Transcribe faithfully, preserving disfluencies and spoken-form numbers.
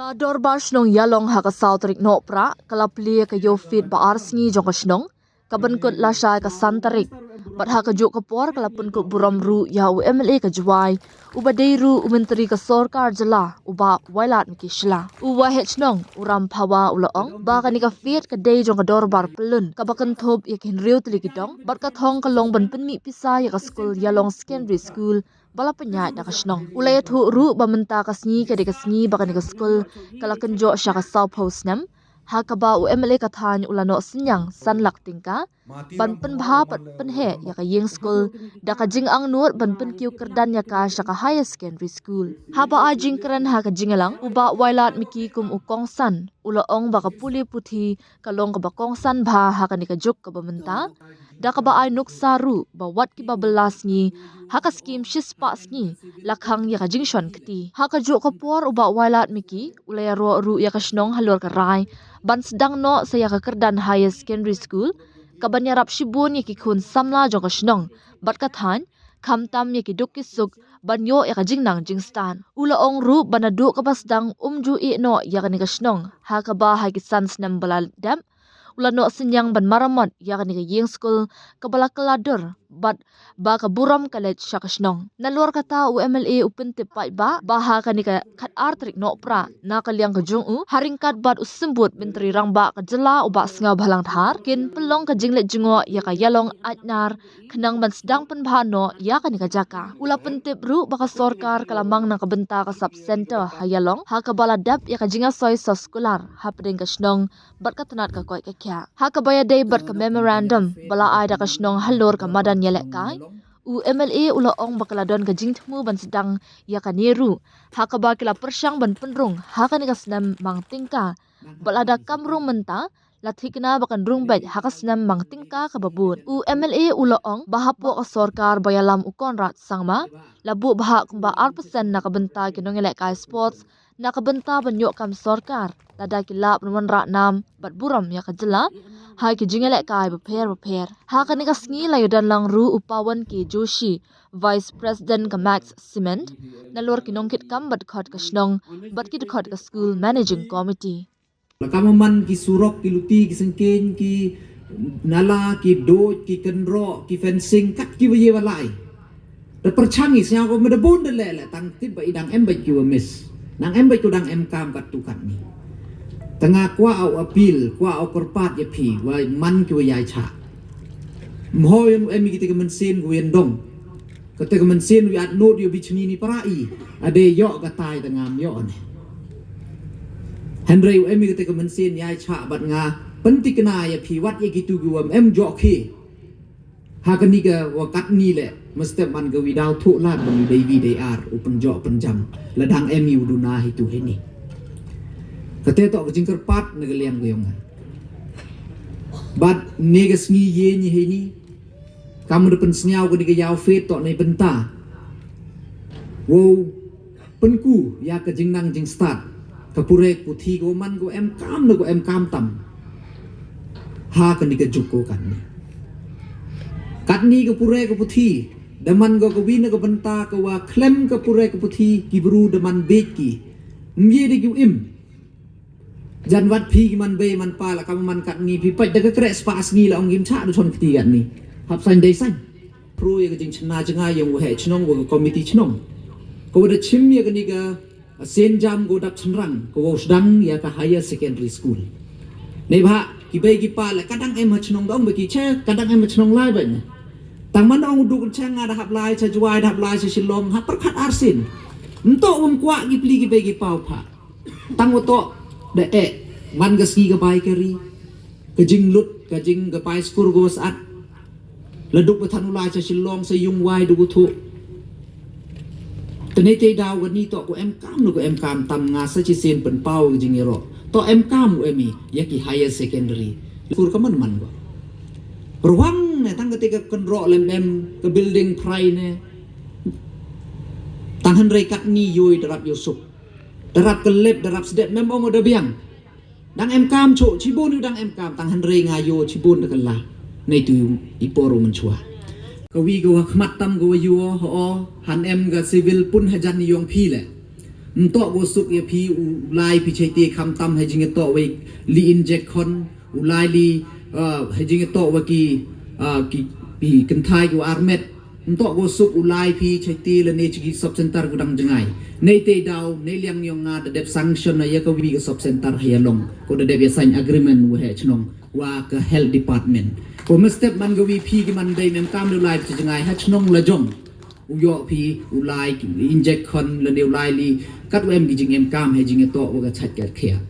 Ka Dorbar Shnong Ïalong ha ka saw tarik Nohprah ka la plie ka ïew fete ba ar sngi jong ka shnong, ka ban kut lashai ka san tarik. Bad ha kajuh ka por ka la pynkup burom ruh ïa u M L A ka Jowai, uba dei ruh u Myntri ka sorkar jylla, u Bah Wailadmiki Shylla. U Waheh Shnong, u Ram Phawa, u la ong ba kane ka fete ka dei jong ka dorbar pyllun kaba kynthup ïa ki hynriew tylli ki dong, bad ka thong ka long ban pynmih pisa ïa ka skul Ïalong Secondary School ba la pynïaid da ka shnong. U la ïathuh ruh ba mynta ka sngi ka dei ka sngi ba kane ka skul ka la kynjoh sha ka sawphew snem, ha kaba u M L A ka thaiñ u la noh synñiang san lak tyngka ban pynbha bad pynheh ïa ka ïing skul da ka jingangnud ban pynkiew kyrdan ïa ka sha ka Higher Secondary School. Haba ai jingkren ha ka jingïalang, u Bah Wailadmiki kum u kongsan u la ong ba ka pule puthi ka long kaba kongsan bha ha kane ka juk kaba mynta, da kaba ai nuksa ruh ba wat kiba bylla sngi ha ka skim shispah sngi la khang ïa ka jingshon kti. Ha kajuh ka por u Bah Wailadmiki u la ïaroh ruh ïa ka shnong halor ka rai ban sdang noh sa ïa ka kyrdan Higher Secondary School, ka ban ïarap shibun ïa ki khun samla jong ka shnong bad ka thaiñ, khamtam ïa ki duk ki suk ban ïoh ïa ka jingnang jingstad. U la ong ruh ba naduh kaba sdang um ju ïeh noh ïa kane ka shnong, ha kaba ha ki san snem ba la dep u la noh synñiang ban maramot ïa kane ka ïing skul kaba la kylla dur, bad ba ka burom ka leit sha ka shnong. Nalor kata u M L A u pyntip paidbah ba ha kane ka khat ar tarik Nohprah, na ka liang ka jong u, ha ryngkat bad u Symbud Myntri Rangbah ka jylla u Bah Sniawbhalang Dhar, kin pynlong ka jingleit jngoh ïa ka Ïalong Aitnar khnang ban sdang pynbha noh ïa kane ka jaka. U la pyntip ruh ba ka sorkar ka la mang na ka bynta ka sub center ha Ïalong, ha kaba la dep ïa ka jingïasoi soskular hapdeng ka shnong bad ka tnat ka koit ka khiah. Ha kaba ïadei bad ka memorandum ba la ai da ka shnong halor ka madan ïalehkai, u M L A u la ong ba ka la don ka jingthmu ban sdang ïa kane ruh, ha kaba ki la pyrshang ban pynrung ha kane ka snem mang tyngka, bad lada kam rung mynta, la thikna ba kan rung beit ha ka snem mang tyngka kaba bud. U M L A u la ong ba hapoh ka sorkar ba ïalam u Conrad Sangma, la buh bhah kumba ar percent na ka bynta ki nongïalehkai sports, na ka bynta ban ïoh kam sorkar, lada ki lah ban wanrah nam bad burom ïa ka jylla ha ki jingïalehkai bapher bapher. Ha kane ka sngi la ïadon lang ruh u Pawan K Joshi, Vice President ka Max Cement, nalor ki nongkitkam bad dkhot ka shnong bad ki dkhot ka School Managing Committee. Lada ka man ki surok, ki luti, ki syngkien, ki nala, ki doj, ki kynroh, ki fencing, kat kiba ïa ba lai. Da pyrshang i sñiaw ko meda bun da leh leh tang tip ba i dang em bad kiba miss. Dang em bad ko dang em kam katto katne. Te nga kwah u appeal, kwah u kyrpad ïa phi, wa man kiba ïai chah. Mho ïa u em i kite ka mynsiem ko ïa ndong. Kata ka mynsiem u ïa nud ïa u bichni ni para i. Ade ïoh ka tai te ngam ïoh ne. Hynrei u em i kata ka mynsiem ïa chah bad nga pyntikna ïa phi wat ïa kitu ki wam em joh ki. Ha kani ka wa katni le mestep man ka wi daw thuh lad ban u dei wi dei ar u pynjoh pynjam. La dang em i u duna hitu hini. Kata to ka jingkyrpad na ka liang ka yong nga. Bad ne ka sngi ye ni hini. Kam da pynsñiaw kani ka ïaw fete to ne bynta. Wow pynku ïa ka jingnang jingstad. Ka pure ka puthi ko man ko em kam na ko em kam tam. Ha kani ka juk ko katni. Katni ka pure ka puthi. Da man ko ka wi na ka bynta ka wa khlem ka pure ka puthi ki bru da man bej ki. Mye de ki u im. Jan wat phi ki man bei man pa la kam man katni phi pait da ka kreh spah sngi la ong kim chah da chon kti katni. Hap sain dei sain. Pro ïa ka jingchna jngai ïa u heh chnong wa ka komiti chnong. Ko da chim ïa kani ka sien jam ko dap chynrang ko wa sdang ïa ka higher secondary school. Nei ba ki bei ki pa la ka dang em ha chnong dong ba ki che ka dang em ha chnong lai ba ne. Tang man ong duk chang nga da hap lai cha jwai da hap lai cha Shillong ha pyrkhat arsin. Nto um kwah ki pli ki bei ki pa u pha. Tang uto da eh man ka sngi ka bai ka ri ka jinglut ka jing ka bai skur ko sat. La duk ba than u lai cha Shillong sa yung wai duk uthu. Tene te daw ka ni to ko em kam no ko em kam tam nga sa chi sen pen pau ka jing ero. To em kam u em i ya ki higher secondary. Kur ka man man ko. Ruang ne tang ka te ka kynroh lem em ka building prai ne. Tang hynrei katni yoi darap yosuk. Darap kelep darap sedep mem ong da biang. Dang em kam cho chibun u dang em kam tang hynrei nga yo chibun da kala. Nei tu i por u menchua. Ka wi ka wa khmat tam ka wa yo ho o han em ka civil pun hajan yong phi le. Ym toh ko suk ïa phi u lai phi chai te kham tam ha jingïatoh wei li injek khon u lai li ha jingïatoh wa ki ki kynthai ki armet. Ym toh ko suk u lai phi chai te lane chi ki sub center ku dang jngai. Nei te daw nei liang yong nga da dep sanction na ïa ka wi ka sub center ha ïa long ko da dep ïa sign agreement wa ha chnong wa ka health department. Ko mestep man ka wi phi ki man dei mem kam lu lai phi jngai ha chnong la jong. U ïoh phi u lai injek khon lane u lai li kat wa em ki jingem kam ha jingïatoh wa ka chait ka khia.